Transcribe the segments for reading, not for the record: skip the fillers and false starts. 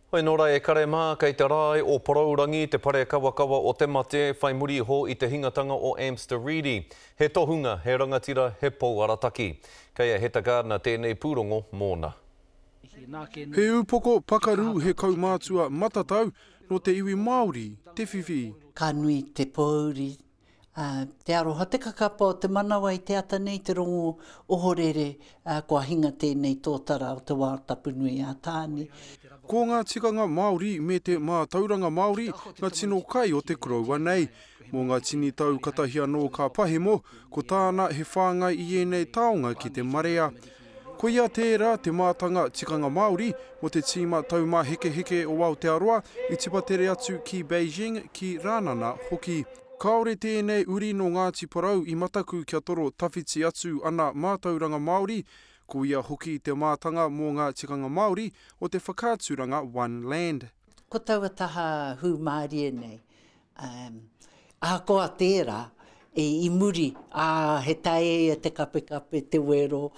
Hoi nō rā e kare mā, kei te rae o Porourangi te pare kawakawa o te mate whai muri iho i te hingatanga o Amster Reedy. He tohunga, he rangatira, he pou arataki. Kei a Heta Gardiner tēnei pūrongo mōna. He ūpoko pakaru, he kaumātua matatau nō te iwi Māori te whiwhi. Ka nui te pōuri Ā, te aroha, te kakapa o te manawa i te ata nei, te rongo ohorere, ā, kua hinga tēnei tōtara o te wao tapu nui a Tāne. Ko ngā tikanga Māori me te mātauranga Māori ngā tino kai o te koroua nei. Mō ngā tini tau katahi anō ka pahemo, ko tāna he whāngai i ēnei taonga ki te marea. Koia tērā te mātanga tikanga Māori mō te tīma taumāhekeheke o Aotearoa i tipatere atu ki Beijing, ki Rānana hoki. Kāore tēnei uri nō Ngāti Porou i mataku kia toro tawhiti atu ana mātauranga Māori, ko ia hoki te mātanga mō ngā tikanga Māori o te whakaaturanga One Land. Ko taua taha hūmārie nei, ahakoa tērā, i muri, ā, he taea te kapekape, te wero.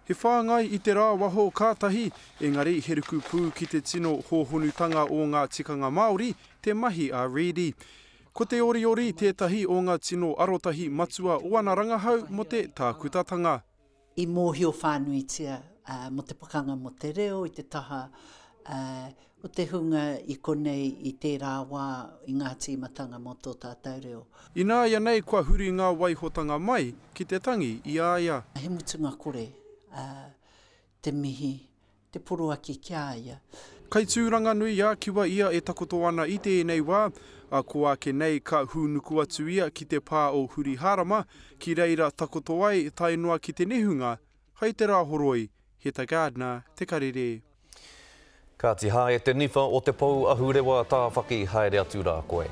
He whāngai i te rāwaho ka tahi, engari he ruku pū ki te tino hōhonutanga o ngā tikanga Māori te mahi a Reedy. Ko te oriori tētahi o ngā tino arotahi matua o ana rangahau mō te tākutatanga. I mōhio whānuitia mō te pakanga mō te reo i te taha o te hunga i konei i tērā wā i ngā tīmatanga mō tō tātou reo. Ināianei kua huri ngā waihotanga mai ki te tangi i a ia. He mutunga kore te mihi, te poroaki ki a ia. Kai Tūranganui-a-Kiwa ia e takoto ana i tēnei wā, ā, ko ake nei ka hūnuku atu ia ki te pā o Hurihārama, ki reira takoto ai tae noa ki te nehunga, hai te Rāhoroi, Heta Gardiner, Te Karere. Kāti hae te niwha o te pou ahurewa Tāwhaki haere atu rā koe.